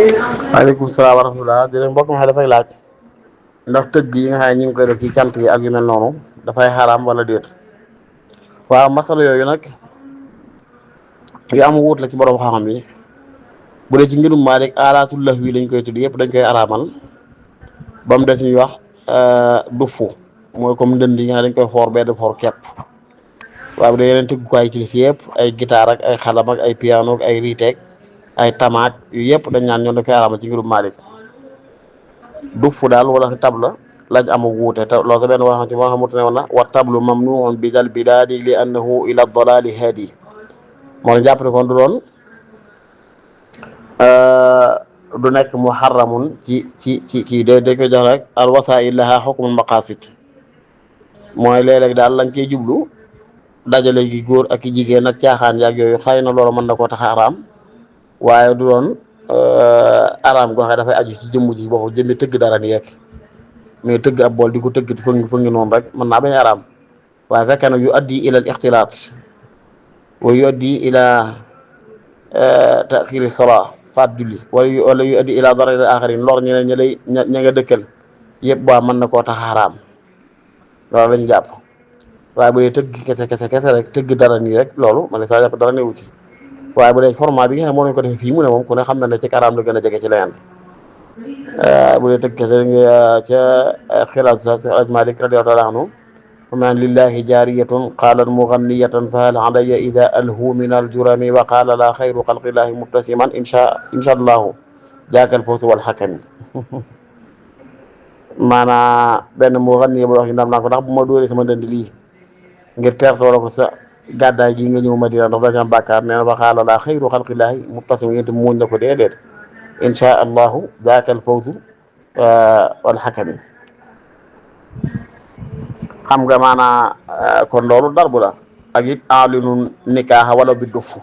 waaleykum salaam wa rahmatulah jërëjëf mbokk mi xam dafay laaj ndax tëgg yi nga xam ne ñu ngi koy def ci cant yi ak yu mel noonu dafay xaraam wala déet. waaw masala yooyu nag yu am wuut la ci borom xam-xam yi bu dee ci ngirum Maalik alaatul lahwi lañ koy tudd yëpp dañ koy araamal ba mu des ñuy wax duffu mooy comme ndënd yi nga xam dañ koy foor benn foor kepp. waaw bu dee yeneen tëggukaay ci si yëpp ay guitare ak ay xalam ak ay piano ak ay riiteeg ay tamaak yu yëpp dañ naan ñoom dañ koy araamal ci ngirum Maalik. duffu daal wala tabla lañ am wuute te loolu sa benn wax ci moo xamante ne woon wa tablu mamnuun bi dal bilaadi li annahu ila dalali haadi moo la jàpp ne kon du doon du nekk muharramun ci kii dañ koy jox rek al wasaa'il laha hukmul maqasid mooy léeg-léeg daal lañ cey jublu dajale gi góor ak i jigéen ak caaxaan yaag yooyu xëy na loolu mën na koo tax a araam waaye du doon araam goo xam dafay aju ci jëmm ji boobu jëmmi tëgg dara ni yekk mais tëgg ab bool di ko tëgg fëngi noonu rek mën naa bañ a araam waaye fekkee nag yu addi ila al ixtilaat wa yu addi ila taxiri salaa faat julli wala yu addi ila darari axarin lor ñeneen ña nga dëkkal yëpp waa mën na koo tax a araam loolu lañ jàpp waaye bu dee tëgg kese rek tëgg dara nii rek loolu man saa jàpp dara newu ci waaye bu dee format bi nga xam moo nañ ko defee fii mu ne moom ku ne xam na ne ci araam la gën a jege ci leneen bu dee tëgg kese nga ca xilaas sa Aj Malik radiyallahu taala anhu man lillahi jaariyatun qaalat mughanniyatan fa hal alayya ida alhu min aljurami wa qaala la xayru xalqillahi mubtasiman insha allahu jaakal fawsi wal xakami maanaa benn mughanniya bu wax ñu ndam naa ko ndax bu ma dóoree sama dënd lii ngir teertoo ko sa gàddaay gi nga ñëw Madina ndax dañu am bàkkaar nee na wa qaala la xayru xalqillahi mubtasiman yéen muuñ na ko déedéet insha allahu jaakal fawsu wal xakami xam nga maanaa kon loolu darbu la ak it alinu nikaaxa walaw bi duff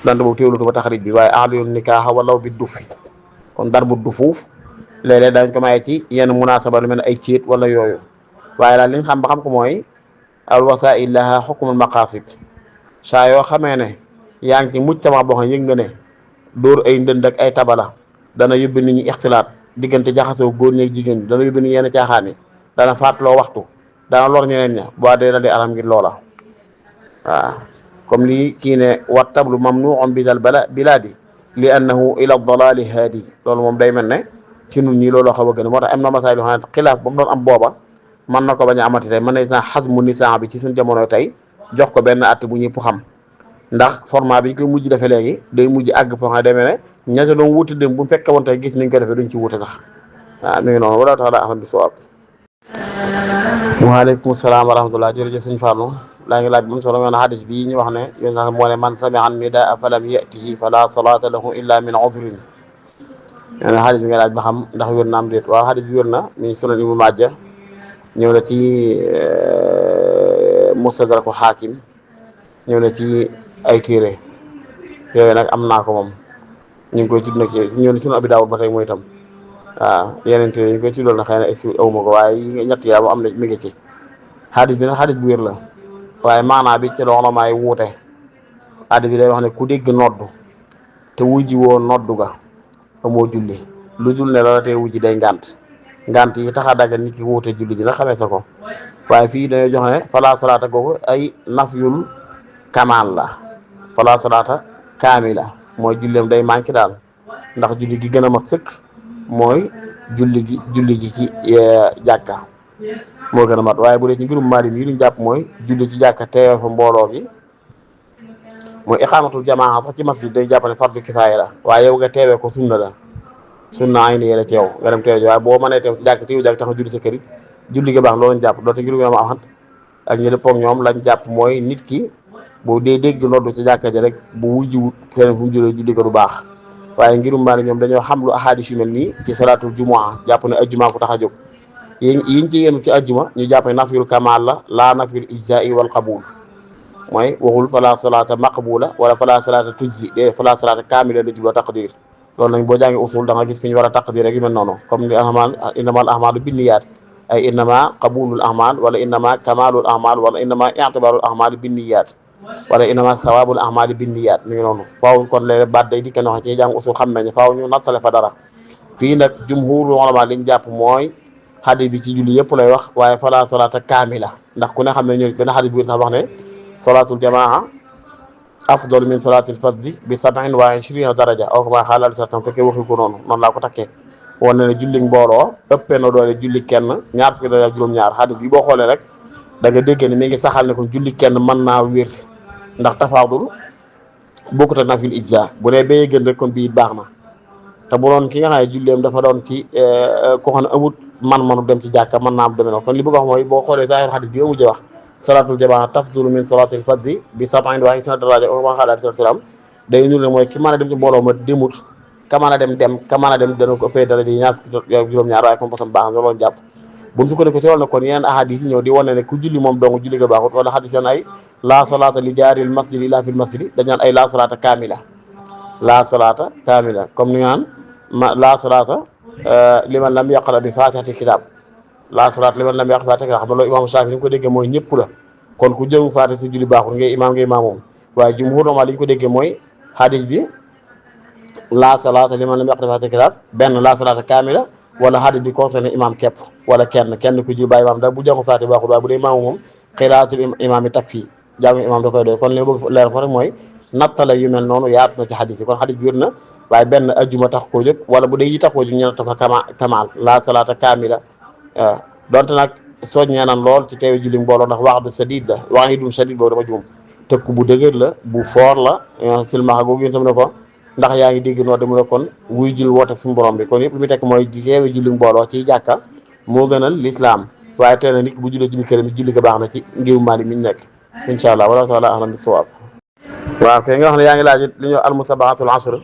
dant boobu téewlutu ba taxarij bi waaye alinu nikaaxa walaw bi duffi kon darbu du fuuf léeg-léeg dañ ko maye ci yenn munaasaba lu mel ne ay céet wala yooyu waaye daal li nga xam ba xam ko mooy al wasaa'il laha hukmul maqasid saa yoo xamee ne yaa ngi ci mujtama boo xam yëg nga ne dóor ay ndënd ak ay tabala dana yóbbu nit ñi ixtilaat diggante jaxasoo góor ñi ak jigéen ñi dana yóbbu nit yenn caaxaan yi dana faatloo waxtu dana lor ñeneen ña boo dee di aram ngir loola waaw comme lii kii ne wa tablu mamnuun bi dal bilaadi li annahu ila dalali haadi loolu moom day mel ne ci nun ñii looloo xaw a gën moo tax am na masaay yoo xam ne xilaaf ba mu doon am booba mën na ko bañ a amati tey mën na saa xasmu nisaa bi ci suñ jamono tey jox ko benn att bu ñëpp xam ndax format bi ñu koy mujj defee léegi day mujj àgg foo xam ne demee ne ña ca doon wuute dem bu fekkee woon tey gis niñ ko defee duñ ci wuute sax waaw mi ngi noonu wala tax daa axam bi sawaab. waaleykum salaam wa rahmatulah jërëjëf sëñ Fallou laa ngi laaj bu mu solo nga ne hadis bii ñu wax ne yéen sax moo ne man sami'a nidaa falam ya'tihi fala salaata lahu illa min uzrin nee na hadis bi nga laaj ba xam ndax wér na am déet waaw hadis bi wér na mi ngi Sunan Ibnu Maaja ñëw na ci Mustadraku Xaakim ñëw na ci ay téere yooyu nag am naa ko moom ñu ngi koy tudd nag ci ñëw na Sunan Abi Daawud ba tey mooy itam waaw yeneen téere ñu koy tuddoon na xëy na expliqué aw ma ko waaye ñett yaa am na mi ngi ci hadis bi nag hadis bu wér la waaye maanaa bi ci loolu maay wuute hadis bi day wax ne ku dégg noddu te wujji woo noddu ga amoo julli lu dul ne la tey wujji day ngant yi tax a dagga nit ki wuute julli ji nag xamee sa ko waaye fii dañoo jox ne fala salaata googu ay nafyul kamal la fala salaata kaamila mooy julleem day manqué daal ndax julli gi gën a mat sëkk mooy julli gi ci jàkka moo gën a mat waaye bu dee ci mbirum Maalik yi luñ jàpp mooy julli ci jàkka teewee fa mbooloo gi mooy iqaamatul jamaa sax ci masjid day jàpp ne fardu kifaaya la waaye yow nga teewee ko sunna la sunna ay ni la ci yow nga dem teew waaye boo mënee teew ci jàkk teew jàkk tax a julli sa kër it julli ga baax loolu lañ jàpp doote ngirum yoom axat ak ñi dëppoog ñoom lañ jàpp mooy nit ki boo dee dégg noddu ci jàkka ji rek bu wujjiwut feneen fu mu jullee julli ko du baax waaye ngirum Maalik ñoom dañoo xam lu ahadis yu mel nii ci salaatul jumaa jàpp ne ajjuma ko tax a jóg yiñ ci yéenu ci ajjuma ñu jàpp ne nafyul kamal la laa nafyul ijzaa'i wal qabul mooy waxul fala salaata maqbula wala fala salaata tujzi de fala salaata kaamila la jubla taqdir loolu nañ boo jàngi usul da nga gis fi ñu war a taqdir rek yu mel noonu comme li innamal a'maalu binniyaat ay innama qabulul a'maal wala innama kamalul a'maal wala innama i'tibaarul a'maal binniyaat wala innama sawaabul a'maali binniyaat mi ngi noonu faaw kon léeg baat day dikkee noo xam ci jàng usul xam nañ ne faaw ñu nattale fa dara fii nag jumhuurul ulamaa liñ jàpp mooy xadis bi ci julli yëpp lay wax waaye fala salaata kaamila ndax ku ne xam ne ñoo benn xadis bu sax wax ne salaatul jamaa afdalu min salaatil fadli bi 27 daraja aw kama qaala alayhi salaam fekkee waxi ko noonu laa ko takkee wan na ne julli mbooloo ëppee na doole julli kenn ñaar fukki daraja juróom-ñaar xadis bi boo xoolee rek da nga déggee ne mi ngi saxal ne kon julli kenn mën naa wér ndax tafaadul bokkut ak nafil ijza bu dee béyee gën rek kon bii baax na te bu doon ki nga xam ne julleem dafa doon ci koo xam ne amut man-manu dem ci jàkka mën naa am demee noonu kon li bëgg a wax mooy boo xoolee zaahiru xadis bi nga mujj wax salaatul jamaa tafdulu min salaatil fadli bi 27 daraja wa kama qaala alayhi salaam day nul ne mooy ki mën a dem ci mbooloo ma demut ka mën a dem ka mën a dem dana ko ëppee dara di ñaar fukki juróom-ñaar waaye comme bosam baax na loolu jàpp buñ su ko defee ci loolu nag kon yeneen ahadis yi ñëw di wane ne ku julli moom dong julli ga baaxut wala xadis yan ay la salaata li jaaril masjid illa fil masjid dañ naan ay la salaata kaamila la salaata kaamila comme ni nga naan la salaata liman lam yaqra bi fatihati kitab la salaata liman lam yaqra fatihati kitab xam nga loolu imaamu Shaafi ni ñu ko déggee mooy ñëpp la kon ku jëmu faatiha si julli baaxut ngay imaam moom waaye jumhuur normal li ñu ko déggee mooy xadis bi la salaata liman lam yaqra bi fatihati kitab benn la salaata kaamila wala xadis bi concerné imam képp wala kenn ku jul bàyyi imaam da bu jàngu faati baaxul waaye bu dee imaamu moom xiraatul imaam yi takfi jàngu imaam da koy doy kon li ma bëgg leer fa rek mooy nattale yu mel noonu yaatu na ci xadis yi kon xadis bi wér na waaye benn ajjuma tax koo jóg wala bu dee yi tax koo jóg ñu ne dafa kamaal la salaata kaamila waaw donte nag soññee nan lool ci teew julli mbooloo ndax wax du sadid la wax yi dum sadid boobu dafa juum tëkk bu dëgër la bu foor la silmaxa googu yéen tam ne ko ndax yaa ngi dégg noo dem ne kon wuy jul woote suñu borom bi kon yëpp li muy tekk mooy teewe julli mbooloo ciy jàkka moo gënal lislaam waaye tey na nit bu jullee ci biir këram julli ko baax na ci ngir Maalik mi ñu nekk incha allah wala taala ahlam bisawaab waaw kay nga wax ne yaa ngi laaj li ñuy wax almusabahatul asr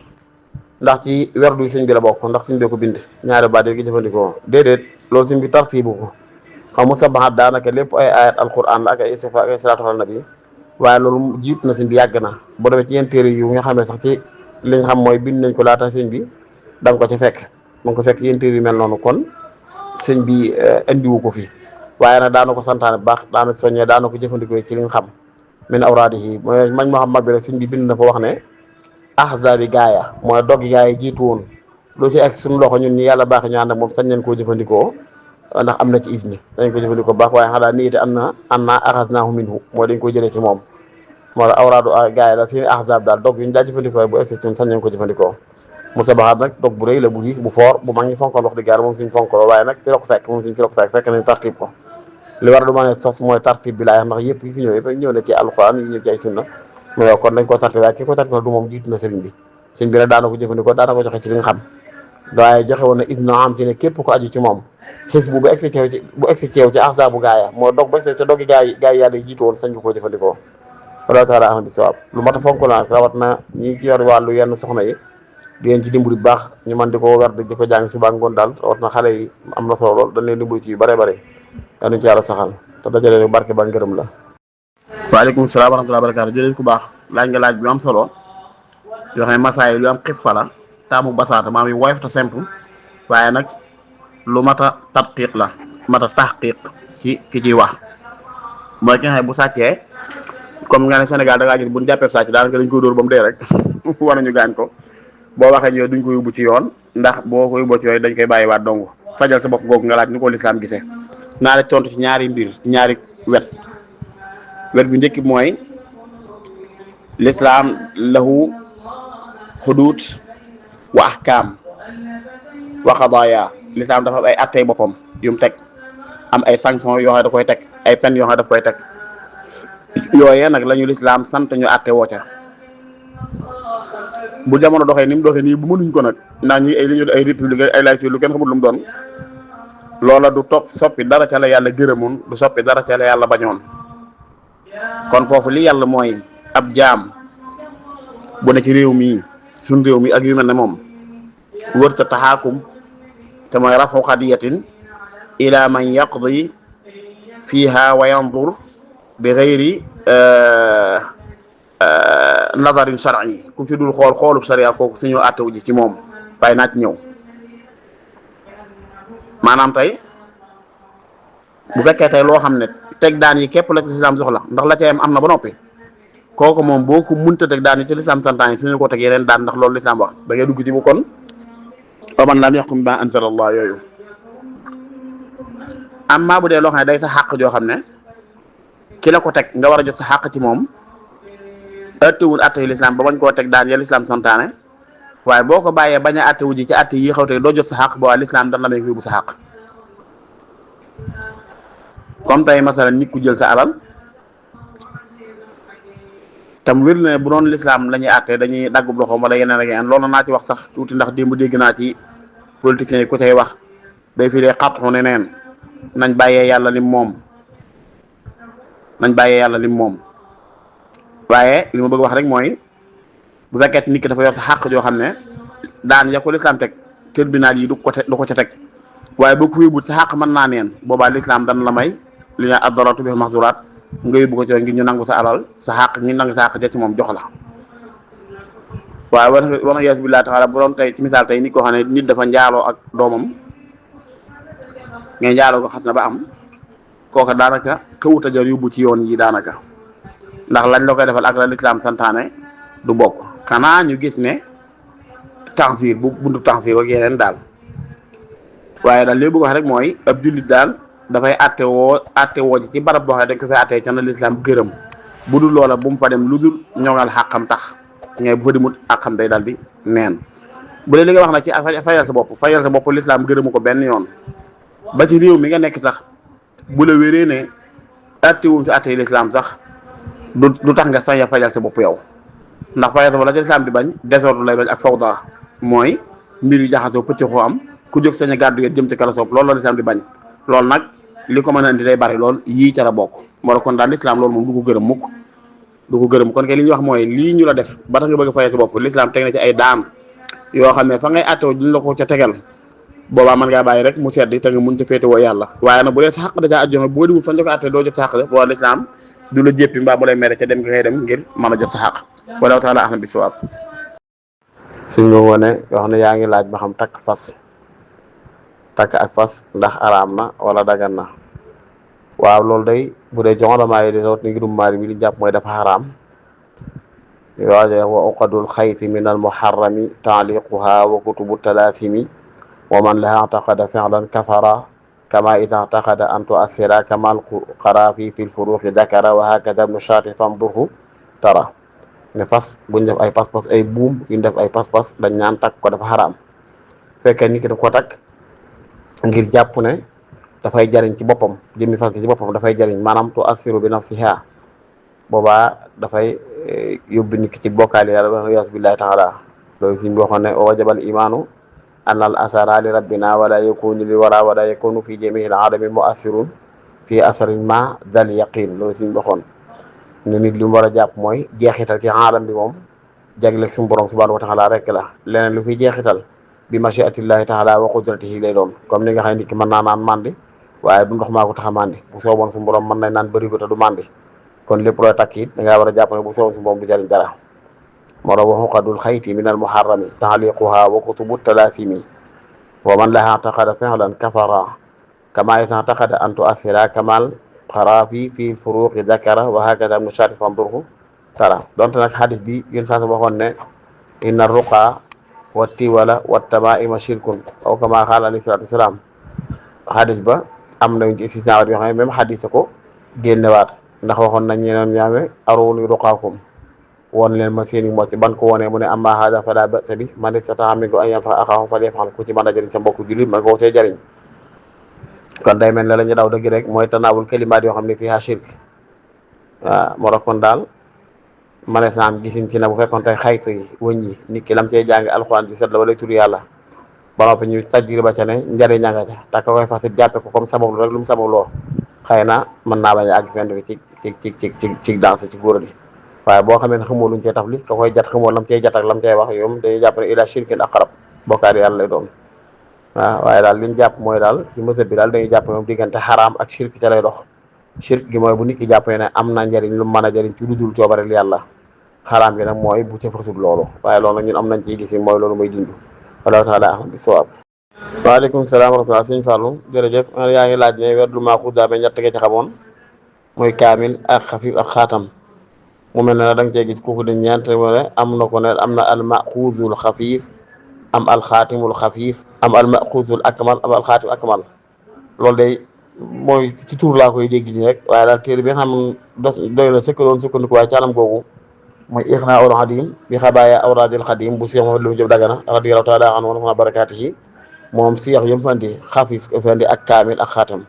ndax ci werdu sëñ bi la bokk ndax sëñ bi ko bind ñaari baat yi gi jëfandikoo déedéet loolu sëñ bi tartiibu ko xam musabahat daanaka lépp ay ayat alquran la ak ay istighfar ak ay salaatu ala nabi waaye loolu jiitu na sëñ bi yàgg na boo demee ci yenn téere yu nga xam ne sax ci li nga xam mooy bind nañ ko laata sëñ bi da nga ko ci fekk da nga ko fekk yenn téere yu mel noonu kon sëñ bi indiwu ko fi waaye nag daana ko santaane bu baax daana soññee daana ko jëfandikoo ci li nga xam min awraadihi mooy mañ moo xam mag bi rek sëñ bi bind na fa wax ne ahzaabi gaaya mooy doggi gaaya jiitu woon lu ci egg suñu loxo ñun ñi yàlla baax ñu ànd ak moom sañ nañ koo jëfandikoo ndax am na ci isni dañ ko jëfandikoo baax waaye xanaa nii te am na axaznaahu minhu mooy dañ ko jëlee ci moom moo la awraadu gaaya la suñu ahzaab daal dog yu ñu daa jëfandikoo rek bu egg ñun sañ nañ ko jëfandikoo musabahat nag dog bu rëy la bu riis bu foor bu mag ñi fonkal wax di gaar moom suñ fonkaloo waaye nag fi la ko fekk moom suñ fi la ko fekk nañ tartib ko li war a du ma ne sos mooy tartib bi laay ndax yëpp yi fi ñëw yëpp ñëw na ci alxuraan yi ñëw ci ay sunna mais kon dañ ko tartib waaye ki ko tartib du moom jiitu na sëriñ bi sëriñ bi nag daana ko jëfandikoo daana ko joxe ci li nga xam waaye joxe woon na idna am ci ne képp ko aju ci moom xis bu egsi ceew ci bu egsi ceew ci ahza bu gaaya moo dog ba egsi te doggi gaay yàlla yi jiitu woon sañ nga koo jëfandikoo wala taala ahna bi sawaab lu mat a fonk la nag rawat na ñi ci yor wàllu yenn soxna yi di leen ci dimbali bu baax ñu man di ko wer di ko jàng suba ngoon daal rawat na xale yi am na solo lool dañ leen dimbali ci yu bare bare yaa nuñ ci yàlla saxal te dajale barke ba ngërëm la. waaleykum salaam wa rahmatulah barakaatu jërëjëf ku baax laaj nga laaj bi am solo yoo xam ne masaay lu am xif fa la taamu basaata maam yi woyof te simple waaye nag lu mat a tatqiq la mat a taxqiq ci ki ciy wax mooy ki nga xam ne bu sàccee comme nga ne Sénégal da ngaa gis bu ñu jàppee sàcc daanaka dañ ko dóor ba mu dee rek war nañu gaañ ko boo waxee ñëw duñ ko yóbbu ci yoon ndax boo ko yóbboo ci yooyu dañ koy bàyyiwaat dong fajal sa bopp googu nga laaj ni ko lislaam gisee. naa la tontu ci ñaari mbir ñaari wet bu njëkk mooy lislaam lahu xuduud wa ahkaam wa qadaaya lislaam dafa am ay attey boppam yu mu teg am ay sanction yoo xam ne da koy teg ay peine yoo xam ne daf koy teg yooyee nag la ñu lislaam sant ñu atte woo ca bu jamono doxee ni mu doxee nii bu mënuñ ko nag ndax ñi ay li ñu ay république ay laïcité lu kenn xamul lu mu doon loola du topp soppi dara ca la yàlla gërëmoon du soppi dara ca la yàlla bañoon kon foofu li yàlla mooy ab jaam bu ne ci réew mi suñ réew mi ak yu mel ne moom wërta taxaakum te mooy rafu xadiyatin ila man yaqdi fiha wa yandur bi gayri nazarin shar'i ku ci dul xoolub sariya kooku suñu àttewu ji ci moom waaye naa ci ñëw maanaam tey bu fekkee tey loo xam ne teg daan yi képp la ci lislaam soxla ndax la ca am na ba noppi kooku moom boo ko munta teg daan ci lislaam santaan yi suñu ko teg yeneen daan ndax loolu lislaam wax da ngay dugg ci bu kon wa man lam yaxkum bimaa anzalallah yooyu. amma bu dee loo xam ne day sa xàq joo xam ne ki la ko teg nga war a jot sa xàq ci moom attewul atte lislaam ba bañ koo teg daan ya lislaam santaane waaye boo ko bàyyee bañ a attewu ji ci atte yi xaw te doo jot sa xàq ba waaye lislaam dan la may ko yóbbu sa xàq. comme tey masalan nit ku jël sa alal tam wér na bu doon lislaam la ñuy àtte dañuy daggub loxoom wala yeneen ak yeneen loolu naa ci wax sax tuuti ndax démb dégg naa ci politiciens yi ku tey wax day fi dee xatxu ne neen nañ bàyyee yàlla lim moom waaye li ma bëgg wax rek mooy bu fekkee nit ki dafa yor sa xàq joo xam ne daan ya ko lislaam teg tribunal yi du ko ca teg waaye boo ko yóbbut sa xàq mën naa neen boobaa lislaam dan la may li ñuy ad-dararatu bil mahzuraat nga yóbbu ko ci ngir ñu nangu sa alal sa xàq ñu nangu sa xàq ja ci moom jox la. waaye war na yeesu billaahi taala bu doon tey ci misaal tey nit koo xam ne nit dafa njaaloo ak doomam ngay njaaloo ko xas na ba am kooka daanaka xawut a jar yóbbu ci yoon yi daanaka ndax lañ la koy defal ak la lislaam santaane du bokk xanaa ñu gis ne tansiir bu buntu tansiir ak yeneen daal waaye daal li bëgg wax rek mooy ab jullit daal dafay atte woo ci barab boo xam ne dañ ko fay attee ca na lislaam gërëm bu dul loola bu mu fa dem lu dul ñoŋal xàqam tax ngay bu fa demut àqam day daal di neen. bu dee li nga wax nag ci fayal sa bopp lislaam gërëmu ko benn yoon ba ci réew mi nga nekk sax bu la wéree ne attewum ci atte lislaam sax du tax nga sañ a fayal sa bopp yow ndax fayal sa bopp la ci lislaam di bañ désordre lay bañ ak fawda mooy mbir yu jaxasoo pëcc xoo am ku jóg sañ a gàddu yet jëm ci kala soob loolu la lislaam di bañ loolu nag li ko mën a indi day bari lool yii ca la bokk moo la kon daal lislaam loolu moom du ko gërëm mukk du ko gërëm kon kay li ñuy wax mooy lii ñu la def ba tax nga bëgg a fayal sa bopp lislaam teg na ci ay daan yoo xam ne fa ngay àttewo duñ la ko ca tegal boobaa mën ngaa bàyyi rek mu sedd te nga mun ca féetewoo yàlla waaye nag bu dee sa xaq da caa ajjoma boo dimul fan nga ko àtte doo jot sa xaq de boo lislaam du la jéppi mbaa mu lay mere ca dem nga ngay dem ngir mën a jot sa xaq wallahu taala ahlam bisawab. suñ ma wone yoo xam ne yaa ngi laaj ba xam takk ak fas ndax araam na wala dagan na waaw loolu day bu dee joxolamaa yi di rawat ni ngirum maari bi li jàpp mooy dafa xaraam waaye wa uqadul xayti min al muharrami taaliquha wa kutubu talaasimi wa man laha taqada fi'lan kafara kama ida taqada an tuassira kamal xaraafi fi lfuruqi dakara wa hakada ibnu shaati fandurhu tara ne fas buñ def ay pas-pas ay buum yuñ def ay pas-pas dañ ñaan takk ko dafa xaraam fekkee nit ki daf ko takk ngir jàpp ne dafay jariñ ci boppam jëmmi fas ci boppam dafay jariñ maanaam tuassiru bi nafsiha boobaa dafay yóbbu nit ki ci bokkaali yàlla waliyaasu billaahi taala loolu suñ boo xam ne wajabal imaanu an al asara li rabbina wala yakunu li wara wala yakunu fi jamihil alami muassirun fi asarin ma dal yaqin loolu suñ waxoon ne nit li mu war a jàpp mooy jeexital ci aalam bi moom jagleel suñu borom subhanahu wa taala rek la leneen lu fi jeexital bi machiatillahi taala wa qudratihi lay doon comme ni nga xam ne nit ki mën naa naan mandi waaye du ndox maa ko tax a mandi bu sooboon suñu borom mën nañ naan bëri ko te du mandi kon lépp looy takk it da ngaa war a jàpp ne bu sooboon suñu borom du jariñ dara moo tax wa uqadul xayti min al muharrami taaliquha wa kutubu talaasimi wa man laha taqada fi'lan kafara kama isa taqada an tuassira kamal xaraafi fi furuqi dakara wa hakada ibnu shaati fandurhu tara donte nag xadis bi yéen saa waxoon ne inna ruqa wa tiwala wa tamaima shirkun aw kama qaala alayhi salaatu wasalaam xadis ba am nañ ci istisnawaat yoo xam ne même xadis a ko génnewaat ndax waxoon nañ ñeneen ñaame aruni ruqaakum woon leen ma seeni mocc ban ko wonee mu ne amma hada fala ba'sa bi man istata'a minkum an yanfa'a axaahu falyaf'al ku ci mën a jëriñ sa mbokku jullit man ko cee jëriñ kon day mel ne la ñu daw dëgg rek mooy tanaawul kalimaat yoo xam ne fiihaa shirk waaw moo tax kon daal manees na am gisin ci na bu fekkoon tey xaytu yi wëñ yi nit ki lam cey jàng alxuraan bi set la wala tur yàlla ba noppi ñu tajjir ba ca ne njëriñ ñanga ca te ka koy fasit jàppe ko comme sabablu rek lu mu sababloo xëy na mën naa bañ a àgg fenn fi ci danse ci góor di waaye boo xamee ne xamoo luñ cee taf li ka koy jat xamoo lam cey jat ak lam cey wax yoom dañuy jàpp ne ila shirkin aqrab bokkaat yàlla lay doon waaw waaye daal liñ jàpp mooy daal ci mësëb bi daal dañuy jàpp moom diggante xaraam ak shirk ca lay dox shirk gi mooy bu nit ki jàppee ne am na njëriñ lu mën a jëriñ ci lu dul coobareel yàlla xaraam gi nag mooy bu ca fasul loolu waaye loolu nag ñun am nañ ciy gis mooy loolu mooy dindu wallahu taala ahlam bi sawaab. waaleykum salaam wa rahmatulah sëñ Fallou jërëjëf yaa ngi laaj ne werdu maaxuus daa ba ñett nga ci xamoon mooy kaamil ak xafif ak xaatam mu mel ne da nga cee gis kooku di ñeent mu ne am na ko ne am na almaxuuzul xafiif am alxaatimul xafiif am almaxuuzul akmal am alxaatim akmal loolu day mooy ci tur laa koy dégg nii rek waaye daal téere bi nga xam doy na sëkk doon sukkandiku waaye caalam googu mooy Ighnaa'ul Xadiim bi xabaaya awraadil xadiim bu Cheikh Mouhamadou Lamine Diop Dagana radiyallaahu taala anhu wa nafa'anaa barakaatihi moom Cheikh yëm fandi xafiif fandi ak kaamil ak xaatam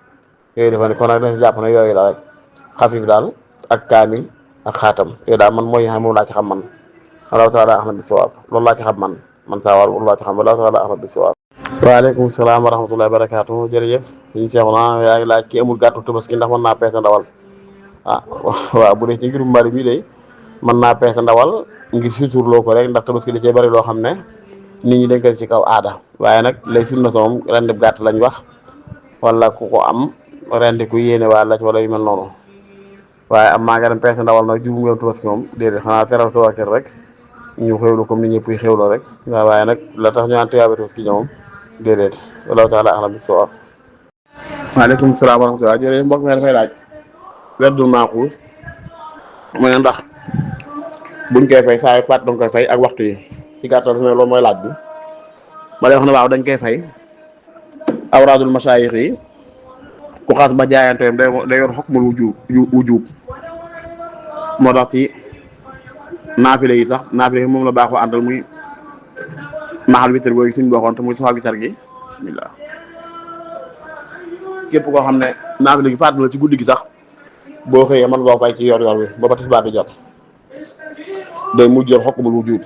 yooyu dafa ne kon nag dañ si jàpp ne yooyu la rek xafiif daal ak kaamil ak xaatam yooyu daal man mooy xam moom laa ci xam man wallaahu taala a'lam bis-sawaab loolu laa ci xam man saa war loolu laa ci xam wallaahu taala a'lam bis-sawaab. waaleykum salaam wa rahmatullaahi wa barakaatuh jërëjëf suñu Cheikh na yaa ngi laaj ki amul gàttu tabaski ndax mën naa peese ndawal ah waaw bu dee ci ngirum mbari mi de mën naa peese ndawal ngir suturloo ko rek ndax tabaski da cee bari loo xam ne nit ñi dañ ko ci kaw aada waaye nag lay sunna sa moom rendi gàtt lañ wax wala ku ko am rendi ku yéene waa laaj wala yu mel noonu waaye am maa nga dem peese ndawal nag jubu ngeen tabaski moom déedéet xanaa teral sa waa kër rek ñu xewlu comme ni ñëpp yi xewloo rek waaw waaye nag la tax ñu naan tuyaaba tabaski moom déedéet wallaahu taala a'lam bis-sawaab. waaleykum salaam wa rahmatulah jërëjëf mbokk mi dafay laaj weddul maaxuus mooy ndax buñ koy fay saa yu faat danga koy fay ak waxtu yi ci gàttal su ne loolu mooy laaj bi ma lay wax ne waaw dañ koy fay awraadul masaayix yi ku xas ba jaayanteem day yor xukmul wujub moo tax ci naafile yi sax naafile yi moom la baaxoo àndal muy maxal witar boobu suñ bokkoon te muy soxal witar gi bismillah képp koo xam ne naafile gi faat na la ci guddi gi sax boo xëyee mën ngoo fay ci yor wi ba tisbaar di jot day mujj yor xukmul wujub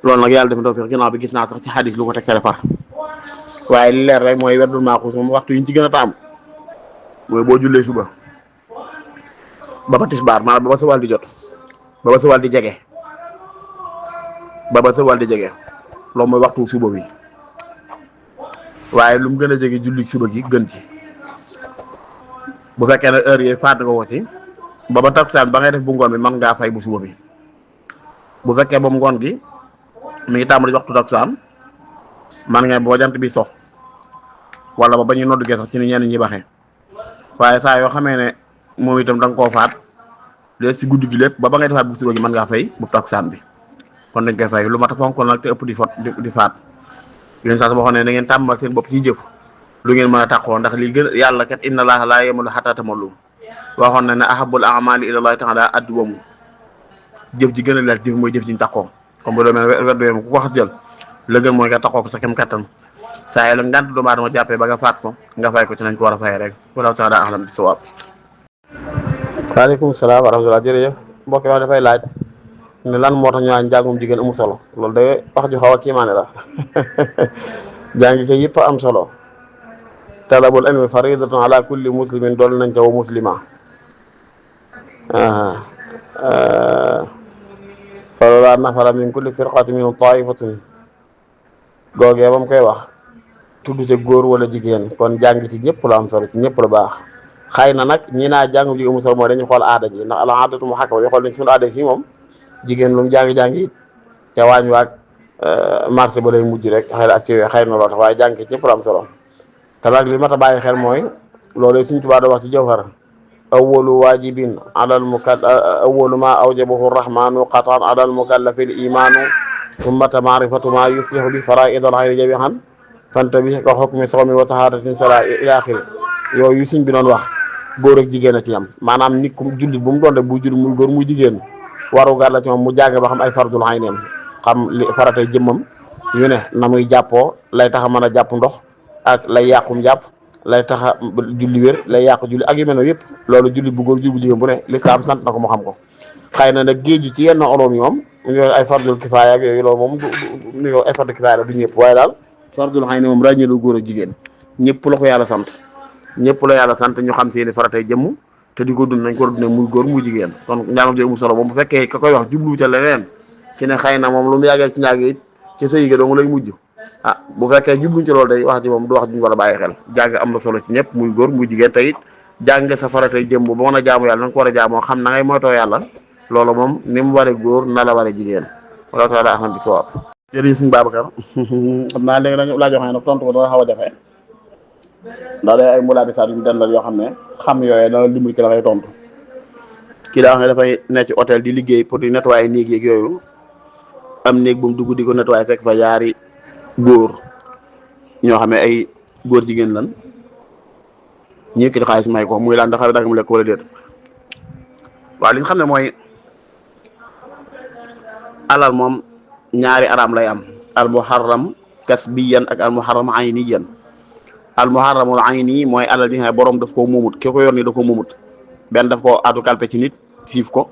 loolu nag yàlla def na tawfiq ginnaaw bi gis naa sax ci xadis lu ko tegtale far waaye li leer rek mooy weddul maaxuus moom waxtu yi ñu ci gën a taam mooy boo jullee suba ba tisbaar maanaam ba sa wàll di jot ba sa wàll di jege ba sa wàll di jege loolu mooy waxtu suba bi waaye lu mu gën a jege julli suba gi gën ci bu fekkee ne heure yooyu faat nga ko ci ba takkusaan ba ngay def bu ngoon bi mën ngaa fay bu suba bi bu fekkee ba ngoon gi mi ngi tàmbali waxtu takkusaan man nga boo jant bi sox wala ba ñu noddu gee sax ci ni ñenn ñi baxee waaye saa yoo xamee ne moom itam da nga koo faat lees ci guddi gi lépp ba ngay defaat bu suba gi mën ngaa fay bu takkusaan bi kon dañ koy fay lu mat a fonk nag te ëpp di faat yéen saa su waxoon ne da ngeen tàmmal seen bopp ci jëf lu ngeen mën a tàqoo ndax li gën yàlla kat inna allaha laa yamalu hatta tamallu waxoon na ne ahabul a'mali ilallahi ta'ala adwamu jëf ji gën a leer jëf mooy jëf ji ñu tàqoo comme bu doon weddu ku ko xas jël la gën mooy nga tàqoo ko sa kem kattan saa la ngant doomu aadama jàppee ba nga faat ko nga fay ko ci nañ ko war a fay rek wallahu ta'ala a'lam bis-sawaab. waaleykum salaam wa rahmatulah jërëjëf mbokk yi wax dafay laaj ne lan moo tax ñu naan njàngum jigéen amul solo loolu de wax ju xaw a kiimaane la jàngi ko yëpp am solo talabul ilmi faridatun ala kulli muslimin dool nañ ca wa muslima falawlaa nafara min kulli firqatin minhum taifatun googee ba mu koy wax tudd te góor wala jigéen kon jàng ci ñëpp la am solo ci ñëpp la baax xëy na nag ñi naa jàngum jigéen amul solo mooy dañu xool aada ji ndax al aadatu muhakkama ñu xool nañ suñu aada fii moom jigéen lu mu jàngi te waañ waag marché ba lay mujj rek ak ci xëy na loo tax waaye jàng ci ñëpp la am solo te nag li mat a bàyyi xel mooy loolu Sëriñ Tuubaa da wax ci Jawhar awwalu waajibin alal awwalu ma awjabahu rahmanu qatan alal mukallafi l imanu summata maarifatu ma yuslihu bi faraidal xayri jami'an fanta bi ka xukmi sawmi wa taharatin sala ila axiri yooyu sëñ bi doon wax góor ak jigéen a ci yam maanaam nit ku jullit bu mu doon rek bu jullit muy góor muy jigéen waru gar la ci moom mu jàng ba xam ay fardul ayneem xam li faratay jëmmam yu ne na muy jàppoo lay tax a mën a jàpp ndox ak lay yàqum jàpp lay tax a julli wér lay yàqu julli ak yu mel ne yëpp loolu julli bu góor julli bu jigéen bu ne lislaam sant na ko mu xam ko xëy na nag géej gi ci yenn oloom yi moom yooyu ay fardul kifaaya ak yooyu loolu moom du yow ay fardul kifaaya la du ñëpp waaye daal fardul ayni moom ràññeelu góor ak jigéen ñëpp la ko yàlla sant ñëpp la yàlla sant ñu xam seeni faratay jëmm te di ko dund nañ ko dundee muy góor muy jigéen kon njàngam ji amul solo moom bu fekkee ka koy wax jublu ca leneen ci ne xëy na moom lu mu yàggee ci njàng it ci sëy ga dong lay mujj ah bu fekkee jubluñ ci loolu day wax ji moom du wax duñ war a bàyyi xel jàng am na solo ci ñëpp muy góor muy jigéen te it jàng sa faratay jëmm ba mën a jaamu yàlla na nga ko war a jaamoo xam na ngay moytoo yàlla loolu moom ni mu waree góor na la waree jigéen wala taala ahmad bi sawaab jërëjëf suñu Babacar xam naa léegi dañu laa joxe nag tontu ko dana xaw a jafe ndax day ay mulaa bi saa yu dendal yoo xam ne xam yooyee dana dimbali ci la ngay tontu kii daa wax ne dafay nekk ci hôtel di liggéey pour di nettoyer néeg yeeg yooyu am néeg bu mu dugg di ko nettoyer fekk fa yaari góor ñoo xam ne ay góor jigéen lan ñi ki di xaalis may ko muy laan dafa dagg mu lekk wala déet waaw li nga xam ne mooy alal moom ñaari araam lay am al muharram kasbiyan ak al muharram ayniyan al muharramul ayni mooy alal ji nga xam ne borom daf koo muumut ki ko yor ni da ko muumut benn daf koo adu kalpe ci nit siif ko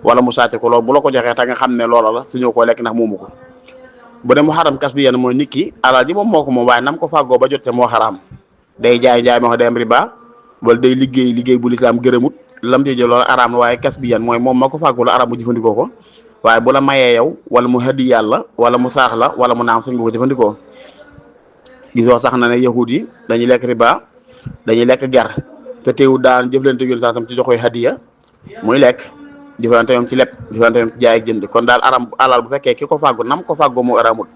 wala mu sàcc ko loolu bu la ko joxee ta nga xam ne loola la suñu koo lekk ndax muumu ko bu dee muharram kasbiyan mooy nit ki alal ji moom moo ko moom waaye nam ko fàggoo ba jot te moo xaraam day jaay moo xam day am riba wala day liggéey bu lislaam gërëmut lam ci jël loolu araam la waaye kasbiyan mooy moom ma ko fàggu la araam mu jëfandikoo ko waaye bu la mayee yow wala mu hëddi yàlla wala mu saax la wala mu naam suñ nga ko jëfandikoo gisoo sax na ne yahud yi dañuy lekk riba dañuy lekk ger te teewul daan jëflante yoon sax sam ci joxoy hadiya muy lekk jëflante yoon ci lepp jëflante yoon ci jaay ak jënd kon daal aram alal bu fekkee ki ko fàggu nam ko fàggoo mu aramut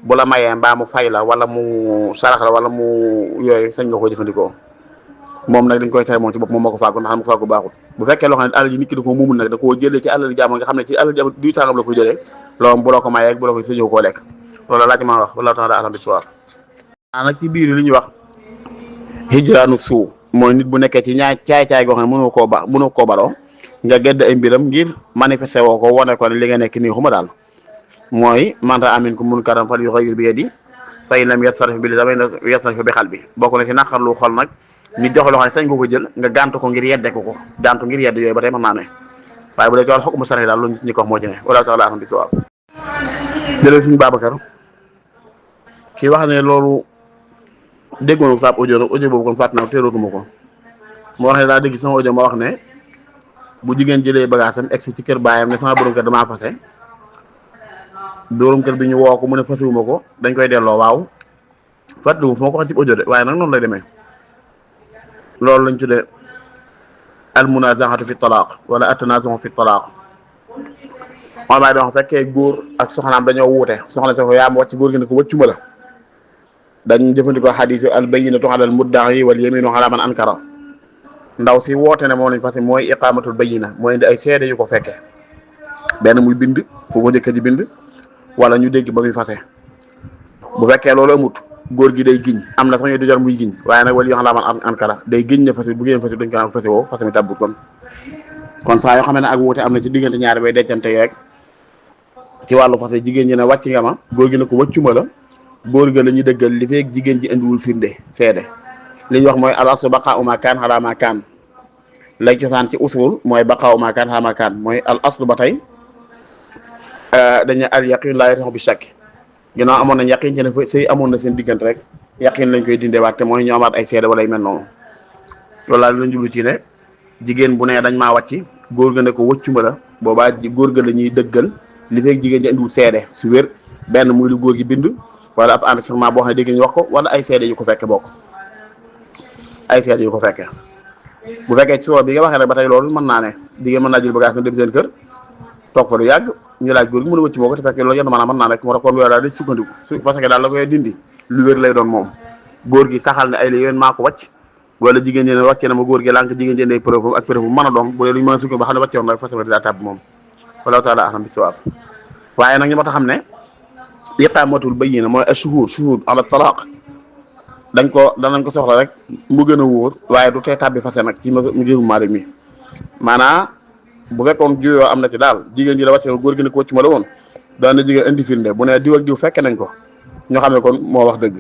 bu la mayee mbaa mu fay la wala mu sarax la wala mu yooyu sañ nga ko jëfandikoo moom nag dañ koy tere moom ci bopp moom moo ko fàggu ndax xam ko fàggu baaxul bu fekkee loo xam ne alal ji nit ki da ko muumul nag da koo jëlee ci alal jàmm nga xam ne ci alal jàmm du sangam la ko jëlee loolu bu la ko mayee bu la ko sañoo koo lekk loolu laa ci mën a wax wala tax daa alam bi soir nag ci biir li ñuy wax hijraanu suu mooy nit bu nekkee ci caay-caay goo xam ne mënoo koo baloo nga gedd ay mbiram ngir manifesté woo ko wane ko ne li nga nekk nii xuma daal mooy man raa minkum munkaran falyughayyirhu bi yadihi fa in lam yastati' bi lisaanihi yastati' bi qalbihi bokk na ci naqarlu xol nag nit joxe loo xam ne sañ nga ko jël nga gàntu ko ngir yedde ko gàntu ngir yedd yooyu ba tey mën naa ne waaye bu dee ci wàllu xukmu shar'i daal loolu ñi ko wax moo ci ne wala taala alam bi sawaab jëlee suñu Babacar kii wax ne loolu déggoon ko saab audio boobu kon fàtt na téerootuma ko moo wax ne daa dégg sama audio ma wax ne bu jigéen jëlee bagage am egsi ci kër baayam ne sama borom kër damaa fase borom kër bi ñu woo ko mu ne fasewuma ko dañ koy delloo waaw fàttaliwu fu ma ko wax ci audio de waaye nag noonu lay demee loolu lañ tuddee al munazaatu fi talaaq wala at-tanaazu fi talaaq moom laay doon fekkee góor ak soxnaam dañoo wuute soxna sa ko yaa ma wàcc góor gi ne ko wëccuma la dañ jëfandikoo xadiisu al bayyinatu ala al mudda'i wal yaminu ala man ankara ndaw si woote ne moom lañ fase mooy iqaamatul bayyina mooy indi ay seede yu ko fekke benn muy bind fu ko njëkk di bind wala ñu dégg ba muy fase bu fekkee loolu amut góor gi day giñ am na sax ñooy du jar muy giñ waaye nag wala yoo xam laa man ankara day giñ ne fase bu ngeen fase duñ ko naan fase woo fase mi tàbbut kon saa yoo xam ne ak wuute am na ci diggante ñaari bay dencante yi rek ci wàllu fase jigéen ñi ne wàcc nga ma góor gi ne ko wëccuma la góor ga la ñuy dëggal li feek jigéen ji indiwul firnde seede li ñu wax mooy al aslu baqaa'u maa kaan alaa maa kaan lay cosaan ci usul mooy baqaa'u maa kaan alaa maa kaan mooy al aslu ba tey dañu al yaqin laa yataxu bi shakk ginnaaw amoon nañ yaqin ci ne fa sëy amoon na seen diggante rek yaqin lañ koy dindeewaat te mooy ñu amaat ay seede wala yu mel noonu loolu laa lañ jublu ci ne jigéen bu ne dañ maa wàcc góor ga ne ko wëccuma la boobaa góor ga la ñuy dëggal li feek jigéen ji indiwul seede su wér benn muy lu góor gi bind wala ab enregistrement boo xam ne dégg ñu wax ko wala ay seede yu ko fekke bokk ay seede yu ko fekke bu fekkee ci soo bi nga waxee rek ba tey loolu mën naa ne jigéen mën naa jël bagage na dem seen kër toog fa lu yàgg ñu laaj góor gi mën a wëcc moo ko te fekkee loolu yenn maanaam mën naa rek moo tax kon yooyu daal di sukkandiku su fekkee daal la koy dindi lu wér lay doon moom góor gi saxal ne ay la yéen maa ko wàcc wala jigéen ñi ne wàccee na ma góor gi lànk jigéen ñi ne preuve ak preuve mën a doon bu dee lu ñu mën a sukkandiku ba xam ne wàcce woon rek fas daa tàbb moom wala taala ahlam bi sawaab waaye nag ñu ma tax xam ne iqaamatul bayyina mooy shuhud ala talaq danañ ko soxla rek mu gën a wóor waaye du tee tàbbi fase nag ci ngirum Maalik mi maanaam bu fekkoon juyoo am na ci daal jigéen ji la wàcce góor gi ne ko wëcc ma la woon daan na jigéen indi firnde bu ne diw ak diw fekke nañ ko ñoo xam ne kon moo wax dëgg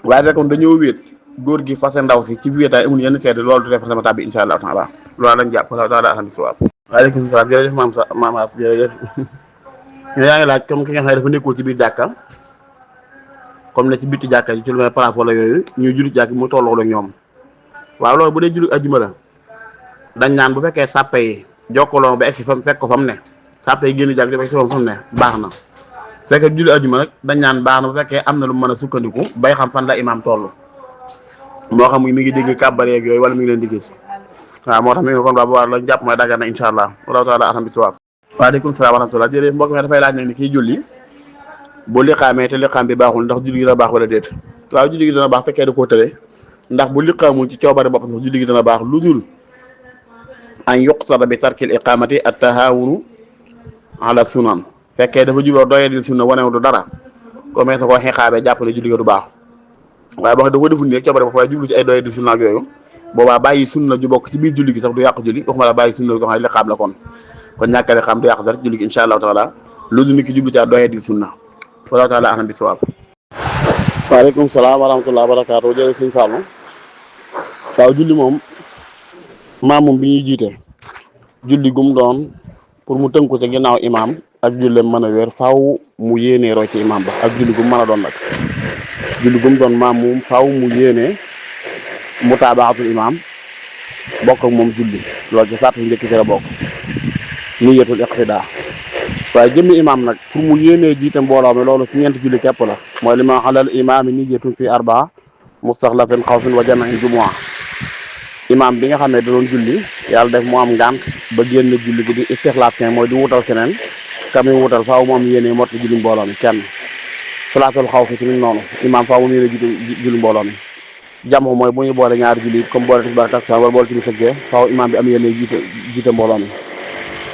waaye fekkoon dañoo wéet góor gi fase ndaw si ci wéetaay amul yenn seede loolu du def sama tàbbi insha allah taala loolu lañ jàpp wala taala alhamdu sawaab waaleykum salaam jërëjëf maam As jërëjëf ñu yaa ngi laaj comme ki nga xam ne dafa nekkul ci biir jàkka comme ne ci bitti jàkka ci lu mel place wala yooyu ñuy julli jàkk mu tolloo ak ñoom waaw loolu bu dee julli ajjuma la dañ naan bu fekkee sàppe yi jokkaloo ba egsi fam fekk ko fa mu ne sàppe yi génn jàkk di egsi fa mu ne baax na fekkee julli ajjuma nag dañ naan baax na bu fekkee am na lu mën a sukkandiku bay xam fan la imaam toll moo xam mi ngi dégg kàbbar yeeg yooyu wala mi ngi leen di gis waaw moo tax mi ngi kon waa la jàpp mooy daggan na incha allah wala taala alham bi sawaab waaleykum salaam wa rahmatulah jërëjëf mbokk mi dafay laaj nag ni kii julli bu liqaamee te liqaam bi baaxul ndax julli gi dana baax wala déet waaw julli gi dana baax fekkee da koo tële ndax bu liqaamul ci coobare boppam sax julli gi dana baax lu dul an yuqsada bi tarkil iqamati at tahawunu ala sunan fekkee dafa jubloo doyadil sunna wanew du dara comme sa koo xeexaabee jàpp ne julli ga du baax waaye boo xam dafa deful nii rek coobare ba waaye jublu ci ay doyadil sunna ak yooyu boobaa bàyyi sunna ju bokk ci biir julli gi sax du yàq julli waxuma la bàyyi sunna ko xam ne li xam la kon ñàkk a xam du yàq dara julli gi insha allahu taala loolu nit ki jublu ci doyadil sunna wallahu taala ahlam bisawab. waaleykum salaam wa rahmatullah wa barakaatu jërëjëf sëñ Fallou waaw julli moom maamum bi ñuy jiite julli gum doon pour mu tënku ci ginnaaw imaam ak jullem mën a wér faaw mu yéenee roy ci imaam ba ak julli gum mën a doon nag julli gum doon maamum faaw mu yéenee mutaabaatul imaam bokk ak moom julli loolu ci sàtt njëkk ci la bokk niyatul iqtidaa waaye jëmmi imaam nag pour mu yéenee jiite mbooloo mi loolu ci ñeenti julli képp la mooy li ma xalal imaam niyatun fi arbaa mustaxlafin xawfin wa jamain jumu'a imaam bi nga xam ne da doon julli yàlla def mu am ngànt ba génn julli gi di istixlaaf kenn mooy di wutal keneen ka muy wutal faaw mu am yéene mott julli mbooloo mi kenn salaatul xawfi ci ni noonu imaam faaw mu yéene julli mbooloo mi jamoo mooy bu ñu boole ñaari julli comme boole tisbaar takkusaan wala boole timis ak gee faaw imaam bi am yéene jiite mbooloo mi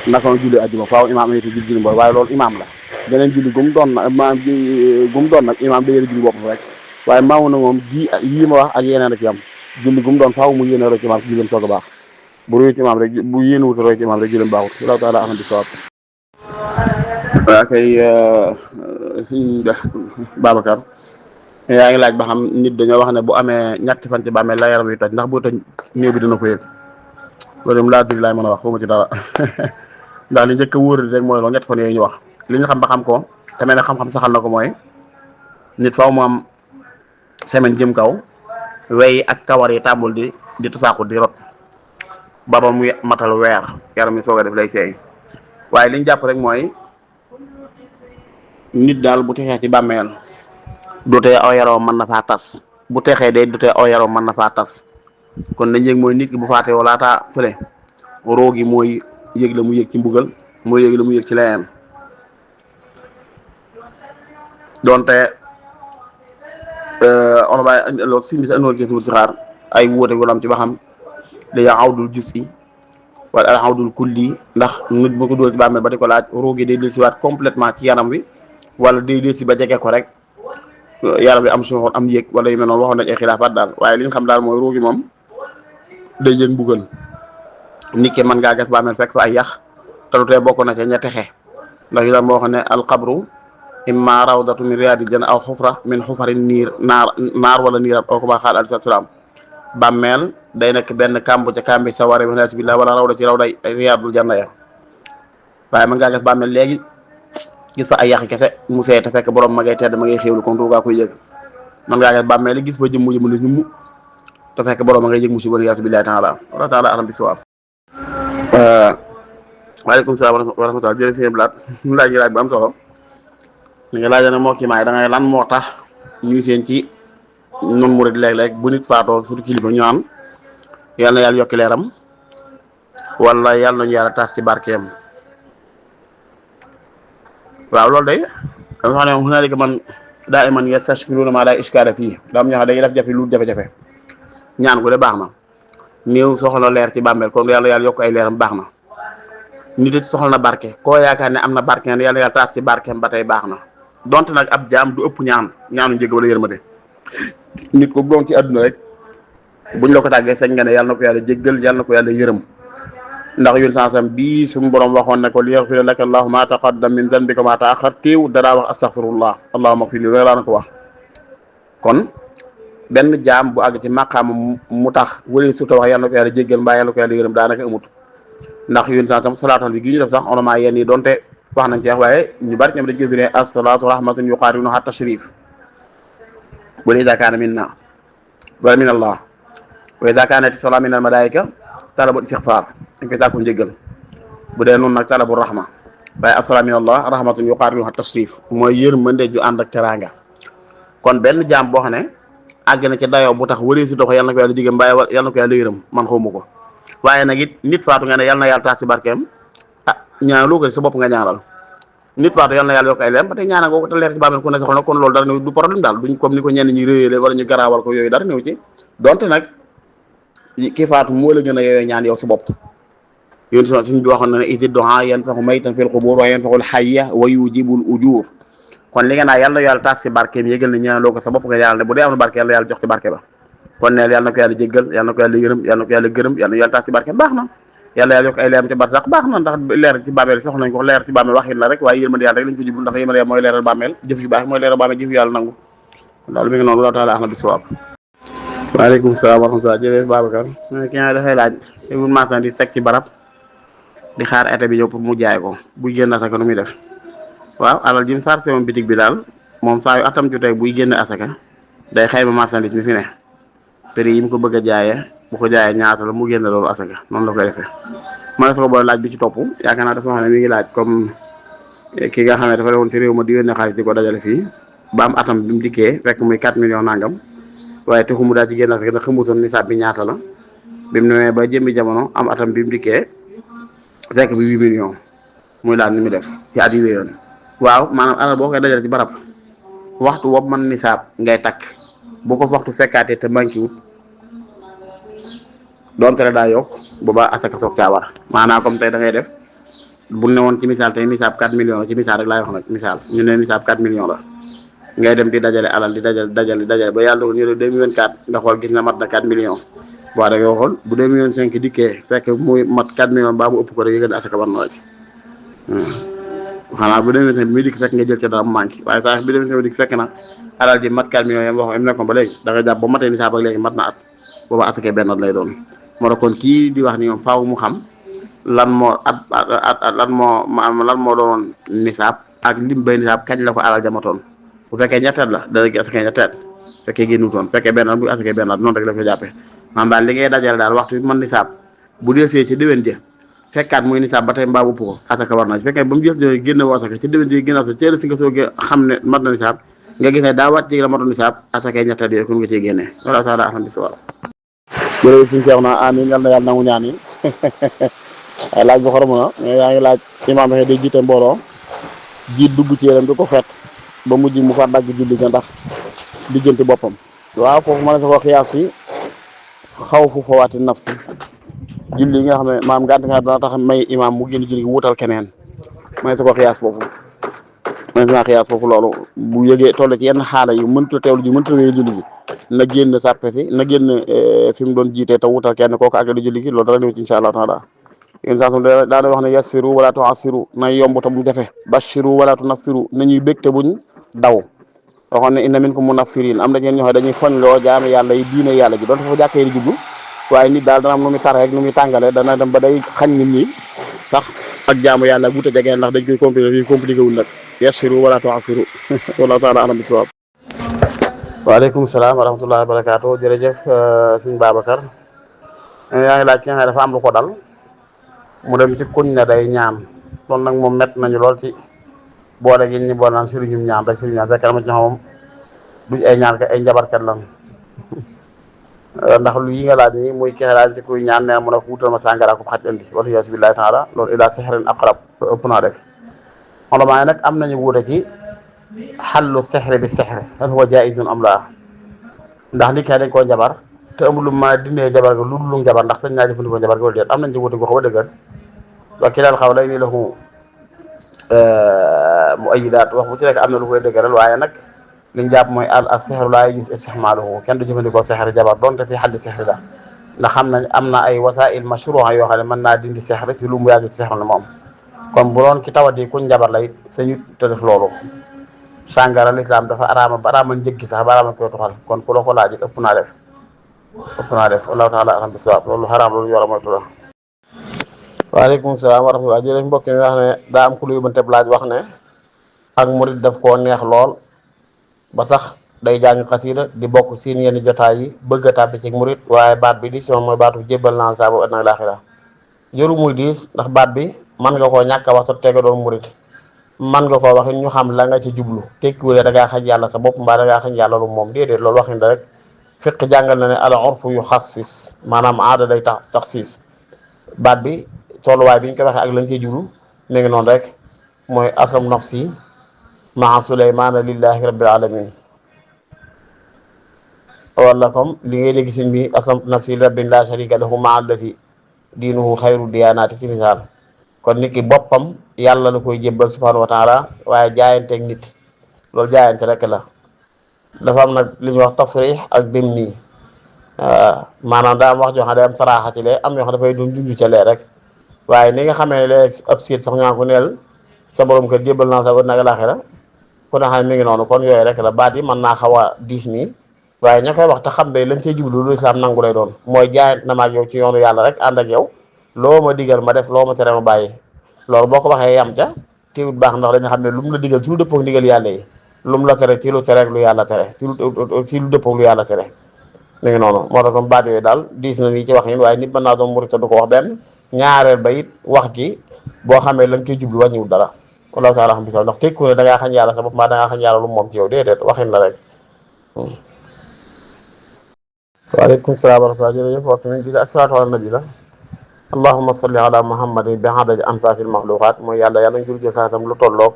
naka noonu julli àjjuma faaw imaam am yéene julli mbooloo waaye loolu imaam la geneen julli gum doon nag imaam da yéene julli bopp rek waaye maamu na moom yii ma wax ak yeneen ak yam julli gum doon faaw mu yéene roy ci imaam si julleem soog a baax bu roy ci imaam rek bu yéene wut roy ci imaam rek julleem baaxut wallahu taala ahlam bisawab. waa kay suñ Babacar yaa ngi laaj ba xam nit dañoo wax ne bu amee ñetti fan ci bàmmeel la yaram wi toj ndax bu toj néew bi dina ko yëg loolu dem laa diri laay mën a wax xawma ci dara ndax li njëkk a wóor rek mooy loolu ñetti fan yooyu ñu wax li ñu xam ba xam ko te mel ne xam-xam saxal na ko mooy nit faaw mu am semaine jëm kaw wey ak kawar yi tàmbul di tasaaku di rot ba muy matal weer yaram mi soog a def lay seey waaye li ñu jàpp rek mooy nit daal bu texee ci bàmmeel du tee aw yaram mën na faa tas bu texee day du tee aw yaram mën na faa tas kon dañ yëg mooy nit ki bu faatee walaata fële roogi mooy yëg la mu yëg ci mbugal mooy yëg la mu yëg ci leneen donte olobay loolu simbi sa andool kesul si xaar ay wóote wala am ci ba xam day awdul gis i wala awdul kulli ndax nit bu ko dóor ci bàmmeel ba di ko laaj roogi day del si waat complètement ci yaram wi wala day del si ba jege ko rek yaram bi am soxor am yëg wala yu mel noonu waxoon nañ ay xilaafaat daal waaye li ñu xam daal mooy roogi moom day yëg mbugal nit ki mën ngaa gas bàmmeel fekk fa ay yax te lu tee bokk na ca ña texe ndax yi daal moo xam ne alxabru imma rawdatu min riyaadil janna aw xufra min xufarin naar wala niiram aw kama qaala alayhi salaam bàmmeel day nekk benn kàmb ca kàmbi sa ware bi nasbillah wala rawda ci rawday riyaadul janna ya waaye mën ngaa gas bàmmeel léegi gis fa ay yaxi kese mu seey te fekk borom ma ngay tedd ma ngay xéewlu kon tuugaa koy yëg mën ngaa gas bàmmeel gis fa jëmm ne ñum te fekk borom ma ngay yëg musiba yaasu billahi taala wala taala alam bisawab. waaleykum salaam wa rahmatulah jërëjëf sëñ Blaat mu laaj bu am solo li nga laaj ne moo kii maay da ngay lan moo tax ñuy seen ci nun murid léeg-léeg bu nit faatoo surtout kilifa ñu naan yal na yàlla yokki leeram wala yal nañu yàlla taas ci barkeem waaw loolu day dama xam ne hunaalika man daa iman yastashkiruuna maa laa ishkaala fii daa am ñoo xam dañuy def jafe lu jafe-jafe ñaan ko de baax na néew soxla leer ci bàmmeel kon yàlla yokk ay leeram baax na nit it soxla na barke koo yaakaar ne am na barke yàlla yàlla taas ci barkeem ba tey baax na donte nag ab jaam du ëpp ñaanu njëg wala yërmande nit ko doon ci àdduna rek buñ la ko tàggee sañ nga ne yàlla na ko yàlla jéggal yàlla na ko yàlla yërëm ndax yun sansam bii suñu borom waxoon ne ko li yaxfira laka allahu ma taqaddam min zanbika ma taaxar téew danaa wax astaghfirullah allahumma xfir li loolu laa na ko wax kon benn jaam bu àgg ci màqaam mu tax wala surtout wax yàlla na ko yàlla jéggal mbaa yàlla na ko yàlla yërëm daanaka amut ndax yun sansam salaatan bi gi ñu def sax onament yenn yi donte wax nañ ci wax waaye ñu bari ñoom dañ koy firee as-salaatu rahmatun yuqaarinuha tashrif bu dee idaa kaana minna wala min allah wa idaa kaanat salaam min al malaayika talabu istighfar dañ koy sàkku njéggal bu dee noonu nag talabu rahma waaye as-salaam min allah rahmatun yuqaarinuha tashrif mooy yërmande ju ànd ak teraanga kon benn jaam boo xam ne àgg na ci dayoo bu tax wëree si dox yàlla na ko yàlla jéggal mbaa yàlla na ko yàlla yërëm man xawma ko waaye nag it nit faatu nga ne yàlla na yàlla taas si barkeem ñaan loo ko sa bopp nga ñaanal nit faatu yàlla na yàlla yokk ay leer ba tey ñaanal ko te leer ci bàmmeel ku ne soxla kon loolu dara néew du problème daal duñ comme ni ko ñenn ñi réyale wala ñu garaawal ko yooyu dara néew ci donte nag ki faatu moo la gën a yooyu ñaan yow sa bopp yéen suñ bi waxoon na ne isi doa yanfaxu maytan fil qubur wa yanfaxul xayya wa yujibul ujur kon li nga naa yàlla yàlla taas si barkeem yégal na ñaanaloo ko sa bopp nga yàlla ne bu dee am na barke yàlla jox ci barke ba kon neel yàlla na ko yàlla jéggal yàlla na ko yàlla yërëm yàlla na ko yàlla gërëm yàlla na yàlla taas si barkeem baax na yàlla yàlla yokk ay leeram ci barsax baax na ndax leer ci bàmmeel sax nañ ko leer ci bàmmeel waxin la rek waaye yërmande yàlla rek lañ fa jublu ndax yërmande yàlla mooy leeral bàmmeel jëf yu baax mooy leeral bàmmeel jëf yu yàlla nangu loolu mi ngi noonu wallahu taala ahmad bi sawaab waaleykum salaam wa rahmatulah jërëjëf Babacar ki nga dafay laaj wun marchandise teg ci barab di xaar été bi ñëw pour mu jaay ko buy génn asaka nu muy def waaw alal ji mu sarse moom bitig bi daal moom saa yu atam jotee buy génn asaka day xayma marchandise mi fi ne prix yi mu ko bëgg a jaayee bu ko jaayee ñaata la mu génn loolu asaka noonu la koy defee ma ne ko boole laaj bi ci topp yaakaar naa dafa wax ne mi ngi laaj comme ki nga xam ne dafa woon ci réew ma di yónnee xaalis di ko dajale fii ba am atam bi mu dikkee fekk muy 4 millions nangam waaye taxu mu daal ci génn asaka ndax xamutoon nisaab bi ñaata la bi mu newee ba jëmmi jamono am atam bi mu dikkee fekk bi 8 millions muy laaj ni mu def ci at yu wéyoon waaw maanaam alal boo koy dajale ci barab waxtu wopp man nisaab ngay takk bu ko waxtu fekkaatee te manqué wut doonte la daa yokk boobaa asaka soog caa war maanaam comme tey da ngay def bu ne woon ci misaal tey nisaab 4 millions la ci misaal rek laay wax nag misaal ñu ne nisaab 4 millions la ngay dem di dajale alal di dajale ba yàlla dogal ñu ne 2024 nga xool gis na mat na 4 millions boo da ngay xool bu 2025 dikkee fekk muy mat 4 millions baa mu ëpp ko rek yëgal ne asaka war na la ci xanaa bu 2025 bi muy dikk fekk nga jël ca dara mu manqué waaye saa bi 2025 dikk fekk na alal ji mat 4 millions yam waxo am nekkoon ba léegi da nga jàpp ba matee nisaab ak léegi mat na at booba asaka benn at lay doon moo tax kon kii di wax ni moom faaw mu xam lan moo lan moo doon nisaab ak lim bay nisaab kañ la ko alal jamatoon bu fekkee ñetteel la dana gi asaka ñetteel fekkee génnutoon fekkee benn at bu asaka benn at noonu rek la ko jàppee maanaam daal li ngay dajale daal waxtu bi mën nisaab bu dee fee ci déwén jë fekkaat muy nisaab ba tey mbaa bu ko asaka war na ci fekkee ba mu jëf jë génne woo asaka ci déwén jë génn asaka teel si nga soog xam ne mat na nisaab nga gis ne daa wàcc ci la matoon nisaab asaka ñetteel yooyu kon nga ciy génnee wala taala ahmad bisawab jërëjëf suñu seex na amin yal na yàlla nangu ñaan yi ay laaj bu xoromu na mais yaa ngi laaj imaam waxee day jiite mbooloo jiit dugg ci yéram di ko fet ba mujj mu fa dagg julli nga ndax diggante boppam waaw foofu mën na sa ko xiyaas yi xaw fu fawaati nafsi julli yi nga xam ne maam gànt nga dana tax may imaam mu génn julli gi wutal keneen mën na sa ko xiyaas foofu mën na sa xiyaas foofu loolu bu yëgee toll ci yenn xaala yu mënta teewlu ji mënta wéy julli gi na génn sàppe si na génn fi mu doon jiitee te wutal kenn kooku ak di julli gi loolu dara ñëw ci incha allah taala yéen saa daana wax ne yassiru wala tu'assiru na yomb te bu mu jafe bashiru wala tunaffiru nañuy bég te buñ daw waxoon ne inna minkum munaffirin am na ñeen ñoo xam dañuy foñ loo jaame yàlla yi diine yàlla ji doon fa jàkkee di jublu waaye nit daal dana am nu muy tar rek nu muy tàngale dana dem ba day xañ nit ñi sax ak jaamu yàlla wut a jegeen ndax dañ koy compliqué wul nag yassiru wala tu'assiru wallahu taala alam bisawab waaleykum salaam wa rahmatullahi wa barakaatu jërëjëf sëñ Babacar yaa ngi laaj ki nga xam ne dafa am lu ko dal mu dem ci kuñ ne day ñaan loolu nag moom mett nañu lool ci boole gi ñu boole naan sëriñum ñaan rek sëriñum ñaan fekk na ma ci ñoo moom duñ ay ñaan ka ay njabarkat lan ndax lu yi nga laaj nii muy kexelaaj ci kuy ñaan nee mu ne ko wutal ma sàngara ko xaj indi wala yaasu billahi taala loolu ila sihrin aqrab ëpp naa def xolomaa yi nag am nañu wuute ci xallu sihri bi sihri hal huwa jaizun am laa ndax li kay dañ koo njabar te amul lu ma dindee njabar ga lu dul njabar ndax sañ naa jëfandikoo njabar ga wala déet am nañ ci wuute goo xam a dëggal wa kilaal xaw lay nii lahu mu ayidaat wax bu ci rek am na lu koy dëgëral waaye nag liñ jàpp mooy al sihru laa yajuuz istixmaaluhu kenn du jëfandikoo sihri jabar donte fi xaddi sihri la ndax xam nañ am na ay wasaa'il mashruu'a yoo xam ne mën naa dindi sihri ci lu mu yàgg ci sihri ne moom kon bu doon ki tawati kuñ njabar la it sañu te def loolu sàngara lislaam dafa araama njëggi sax ba araama koy tuxal kon ku la ko laaj ëpp naa def wallahu taala alam bisawaab loolu xaraam loolu yoro moytu la waaleykum salaam wa rahmatulah jërëjëf mbokk mi wax ne daa am ku lu yóbbante laaj wax ne ak murid daf koo neex lool ba sax day jàng xasida di bokk seen yenn jotaay yi bëgg a tàbbi ci murid waaye baat bi diis moom mooy baatu jébbal naa saa boobu àddina ak laaxira jëru muy diis ndax baat bi mën nga koo ñàkk a wax te tege doon murid man nga koo waxin ñu xam la nga ci jublu tekkiwulee da ngaa xañ yàlla sa bopp mbaa da ngaa xañ yàlla lu moom déedéet loolu waxin da rek fiq jàngal na ne al urfu yu xassis maanaam aada day taxsis baat bi tolluwaay bi ñu ko waxee ak lañ ciy jublu mi ngi noonu rek mooy asam nafsi maa suleymaana lillahi rabbil alamin wala comme li ngay dégg sëñ bi asam nafsi li rabbin la sharika lahu maa allati diinuhu xayru diyaanaati ci misaal. kon nit ki boppam yàlla la koy jébbal subhaanahu wa taala waaye jaayanteeg nit loolu jaayante rek la. dafa am nag li ñuy wax tasrix ak dimni maanaam daa am wax joo xam ne day am saraaxa ci lee am yoo xam dafay doon junj ca lee rek waaye ni nga xamee ne lee ab siit sax ñaa ko neel sa borom kër jébbal naa sa bët nag laaxira ku ne xam ne mi ngi noonu kon yooyu rek la baat yi mën naa xaw a diis nii waaye ña koy wax te xam ne lañ cey jublu lu islaam nangu lay doon mooy jaayant na ma ak yow ci yoonu yàlla rek ànd ak yow loo ma digal ma def loo ma tere ma bàyyi loolu boo ko waxee yam ca teewut baax ndax dañu xam ne lu mu la digal ci lu dëppoo ak digal yàlla yi lu mu la tere ci lu tere ak lu yàlla tere ci lu dëppoo ak lu yàlla tere mi ngi noonu moo tax kon baat yooyu daal diis na nii ci wax yi waaye nit mën naa doon murit du ko wax benn ñaareel ba it wax ji boo xamee la nga koy jublu wàññiwul dara wallahu taala xam bi ndax tekku ne da ngaa xañ yàlla sa bopp mbaa da ngaa xañ yàlla lu moom ci yow déedéet waxin la rek. waaleykum salaam wa rahmatulah jërëjëf waxtu mi ngi ak salaatu ala nabi la allahumma salli ala muhammadin bi adadi anfaasil maxluqaat mooy yàlla ñu jël saa sam lu tolloog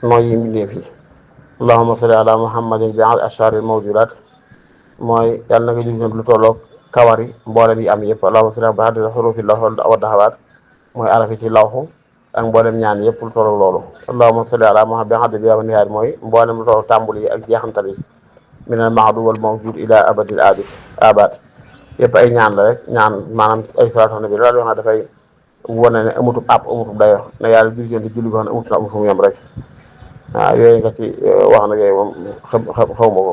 nooy yi mbindeef yi allahumma salli ala muhammadin bi adadi asharil mawjudaat mooy yàlla na nga jël lu tolloog kawari mboolem yi am yëpp allahumma salli bi adadi xurufi lawh wa daxawaat mooy arafi ci lawxu ak mboolem ñaan yëpp lu tolloog loolu allahumma salli ala muhammadin bi adadi wa nihaayat mooy mboolem lu tolloog tàmbul yi ak jeexantal yi minal mahdu wal mawjud ila abadil abad yëpp ay ñaan la rek ñaan maanaam ay salaatu nabi la yoo xam ne dafay wane ne amutub dayo ne yàlla jurigéen di julli ko xam ne amut fu mu yem rek waaw yooyu nga ci wax na yooyu moom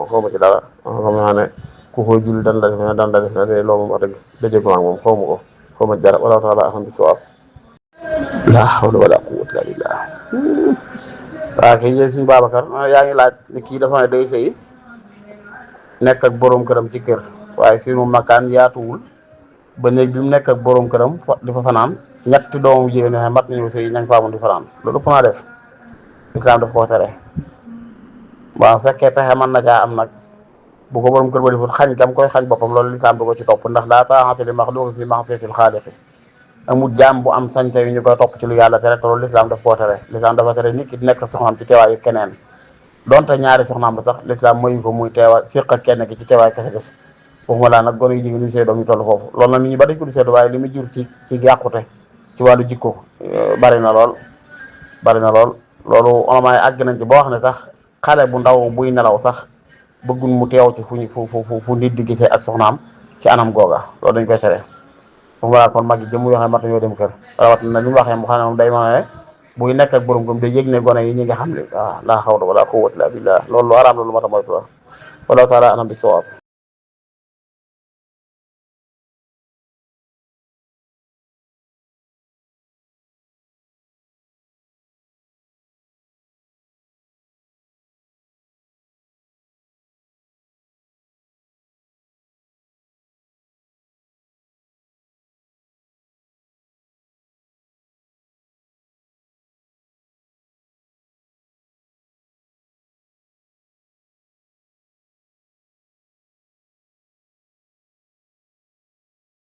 xaw ma ci dara xam naa ne ku koy julli dan la def na te loolu moom wax dëgg dajëg maag moom xaw ma dara wala taala axam bi sawaab laa hawla wala quwwata illa billah waaw kay jël suñu Babacar yaa ngi laaj ni kii dafa ne day sëy nekk ak boroom këram ci kër waaye si mu makkaan yaatuwul ba néeg bi mu nekk ak boroom këram di fa fanaan ñetti doomu jigéen ñoo xam mat nañu sëy ña nga fa amoon di fanaan loolu ëpp naa def lislaam daf koo tere waaw fekkee pexe mën na caa am nag bu ko boroom kër ba defut xañ gam koy xañ boppam loolu lislaam du ko ci topp ndax laa taa'ata li maxluuqin fii ma'siyatil xaaliq amul jaam bu am sañ-sañ yu ñu koy topp ci lu yàlla tere te loolu lislaam daf koo tere lislaam dafa tere nit ki di nekk soxnaam ci teewaayu keneen donte ñaari soxnaam la sax lislaam mayu ko muy teewa séq ak kenn ki ci teewaay kese waxuma laa nag gone yu jigéen ñu sey doom ñu toll foofu loolu nag nit ñi ba dañ ko di seetu waaye li muy jur ci yàqute ci wàllu jikko bari na lool loolu onomaay àgg nañ ci boo wax ne sax xale bu ndaw buy nelaw sax bëggun mu teew ci fu nit di gisee ak soxnaam ci anam googa loolu dañ koy tere waxuma laa kon mag yi jëm yoo xam ne mat nañoo dem kër rawat na li mu waxee mu xam ne moom day ma ne buy nekk ak borom gëm day yëg ne gone yi ñi nga xam ne waaw laa hawla wala quwwata illa billah loolu lu araam la lu mat a moytu la wallahu taala anam bi sawaab